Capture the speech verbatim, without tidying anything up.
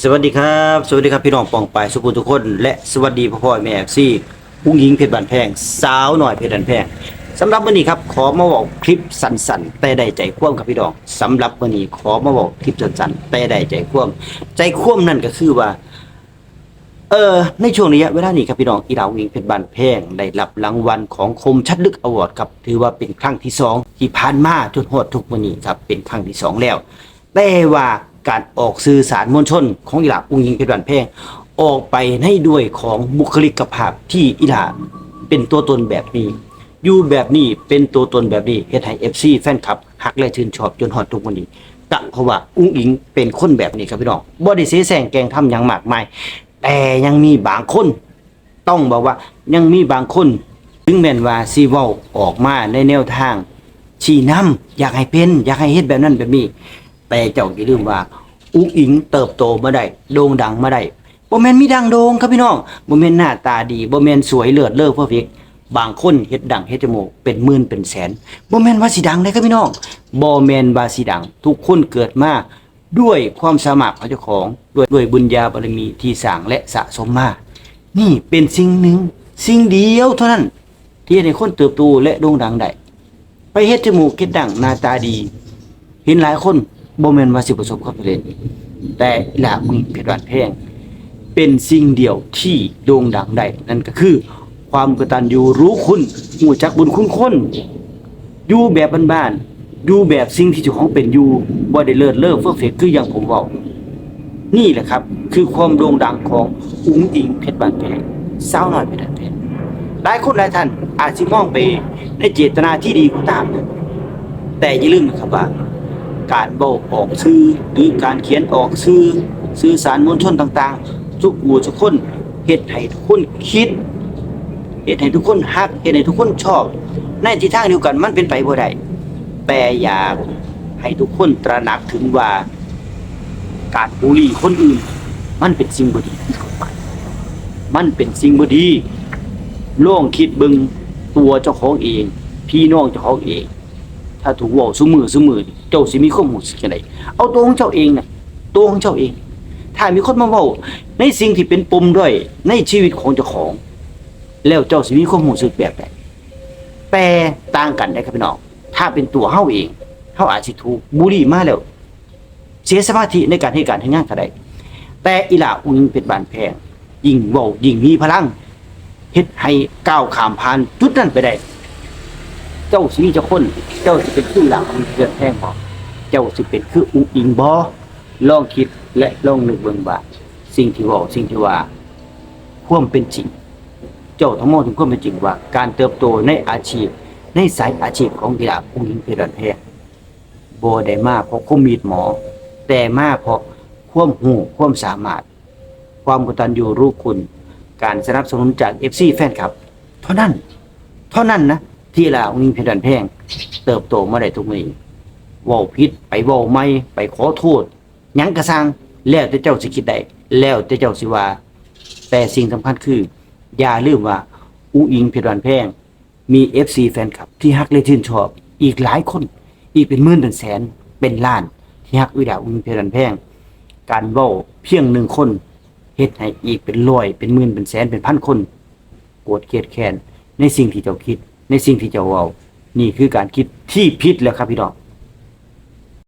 สวัสดีครับ สวัสดีครับพี่น้องป้องปายสุภูทุกคน และสวัสดีพ่อพ่อแม่เอฟซี อุ๋งอิ๋งเพชรบ้านแพง สาวน้อยเพชรบ้านแพง สำหรับมื้อนี้ครับ ขอมาเว้าคลิปสั้นๆ แต่ได้ใจความครับพี่น้อง สำหรับมื้อนี้ขอมาเว้าคลิปสั้นๆ แต่ได้ใจความ ใจความนั่นก็คือว่า เอ่อ ในช่วงระยะเวลานี้ครับพี่น้อง อีหล่าอุ๋งอิ๋งเพชรบ้านแพง ได้รับรางวัลของคมชัดลึกอวอร์ดครับ ถือว่าเป็นครั้งที่สอง ที่ผ่านมาจนฮอดทุกมื้อนี้ครับ เป็นครั้งที่สองแล้ว แต่ว่าการออกสื่อสารมวลชนของอีหล่าอุ๋งอิ๋งเพชรบ้านแพง ออกไปในด้วยของบุคลิกภาพที่อีหล่าเป็นตัวตนแบบนี้ อยู่แบบนี้ เป็นตัวตนแบบนี้ เฮ็ดให้เอฟซีแฟนคลับฮักและชื่นชอบจนฮอดทุกมื้อนี้ ก็เพราะว่าอุ๋งอิ๋งเป็นคนแบบนี้ครับพี่น้อง บ่ได้เสแสร้งแกล้งทำหยังมากมาย แต่ยังมีบางคน ต้องบอกว่ายังมีบางคน ถึงแม้นว่าสิเว้าออกมาในแนวทาง ชี้นำ อยากให้เป็น อยากให้เฮ็ดแบบนั้นแบบนี้ แต่เจ้าอย่าลืมว่า อุ๋งอิ๋งเติบโตมาได้ โด่งดังมาได้ บ่แม่นมีดั้งโด่งครับพี่น้อง บ่แม่นหน้าตาดี บ่แม่นสวยเลิศเลอเพอร์เฟกต์ บางคนเฮ็ดดั้งเฮ็ดจมูกเป็นหมื่นเป็นแสน บ่แม่นว่าสิดังเด้ครับพี่น้อง บ่แม่นว่าสิดัง ทุกคนเกิดมาด้วยความสามารถของเจ้าของ ด้วย ด้วยบุญญาบารมีที่สร้างและสะสมมา นี่เป็นสิ่งหนึ่ง สิ่งเดียวเท่านั้น ที่เฮ็ดให้คนเติบโตและโด่งดังได้ ไปเฮ็ดจมูกเฮ็ดดั้งหน้าตาดี เห็นหลายคน บ่แม่นว่าสิประสบความสำเร็จ แต่อีหล่าอุ๋งอิ๋งเพชรบ้านแพง เป็นสิ่งเดียวที่โด่งดังได้ นั่นก็คือ ความกตัญญูรู้คุณ รู้จักบุญคุณคน อยู่แบบบ้านๆ อยู่แบบสิ่งที่เจ้าของเป็นอยู่ บ่ได้เลิศเลอเพอร์เฟกต์คืออย่างผมเว้า นี่แหละครับ คือความโด่งดังของอุ๋งอิ๋งเพชรบ้านแพง สาวน้อยเพชรบ้านแพง หลายคนหลายท่านอาจสิมองไปในเจตนาที่ดีก็ตาม แต่อย่าลืมนะครับว่า การเว้าออกสื่อ หรือการเขียนออกสื่อ สื่อสารมวลชนต่างๆ ทุกหมู่ทุกคน เฮ็ดให้ทุกคนคิด เฮ็ดให้ทุกคนฮัก เฮ็ดให้ทุกคนชอบ ในทิศทางเดียวกัน มันเป็นไปบ่ได้ แต่อยากให้ทุกคนตระหนักถึงว่า การบูลลี่คนอื่น มันเป็นสิ่งบ่ดี มันเป็นสิ่งบ่ดี ลองคิดเบิ่งตัวเจ้าของเอง พี่น้องเจ้าของเอง ถ้าถูกเว้าซุมื้อซุมื้อนี่ เจ้าสิมีความรู้สึกจั่งใด เอาตัวของเจ้าเองน่ะ ตัวของเจ้าเอง ถ้ามีคนมาเว้าในสิ่งที่เป็นปมด้อยในชีวิตของเจ้าของ แล้วเจ้าสิมีความรู้สึกแบบใด แต่ต่างกันเด้ครับพี่น้อง ถ้าเป็นตัวเฮาเอง เฮาอาจสิถูกบูลลี่มาแล้ว เสียสมาธิในการเฮ็ดการเฮ็ดงานก็ได้ แต่อีหล่าอุ๋งอิ๋งเพชรบ้านแพง ยิ่งเว้ายิ่งมีพลัง เฮ็ดให้ก้าวข้ามผ่านจุดนั้นไปได้ เจ้าสิมีจักคน เจ้าสิเป็นคืออีหล่าอุ๋งอิ๋งเพชรบ้านแพงบ่ เจ้าสิเป็นคืออุ๋งอิ๋งบ่ ลองคิดและลองนึกเบิ่งว่า สิ่งที่เว้า สิ่งที่ว่า ความเป็นจริง เจ้าต้องมองถึงความเป็นจริงว่า การเติบโตในอาชีพ ในสายอาชีพของอีหล่าอุ๋งอิ๋งเพชรบ้านแพง บ่ได้มาเพราะความมีดหมอ แต่มาเพราะความรู้ ความสามารถ ความกตัญญูรู้คุณ การสนับสนุนจากเอฟซีแฟนคลับ เท่านั้น เท่านั้นนะ ที่อีหล่าอุ๋งอิ๋งเพชรบ้านแพง เติบโตมาได้ทุกมื้อนี้ เว้าผิด ไปเว้าใหม่ ไปขอโทษ หยังก็ซ่าง แล้วแต่เจ้าสิคิดได้ แล้วแต่เจ้าสิว่า แต่สิ่งสำคัญคือ อย่าลืมว่า อุ๋งอิ๋งเพชรบ้านแพง มีเอฟซีแฟนคลับที่ฮักและชื่นชอบ อีกหลายคน อีกเป็นหมื่นเป็นแสน เป็นล้าน ที่ฮักอีหล่าอุ๋งอิ๋งเพชรบ้านแพง การเว้าเพียงหนึ่งคน เฮ็ดให้อีกเป็นร้อย เป็นหมื่น เป็นแสน เป็นพันคน โกรธเกลียดแค้นในสิ่งที่เจ้าคิด ในสิ่งที่เจ้าเว้า นี่คือการคิดที่ผิดแล้วครับพี่น้อง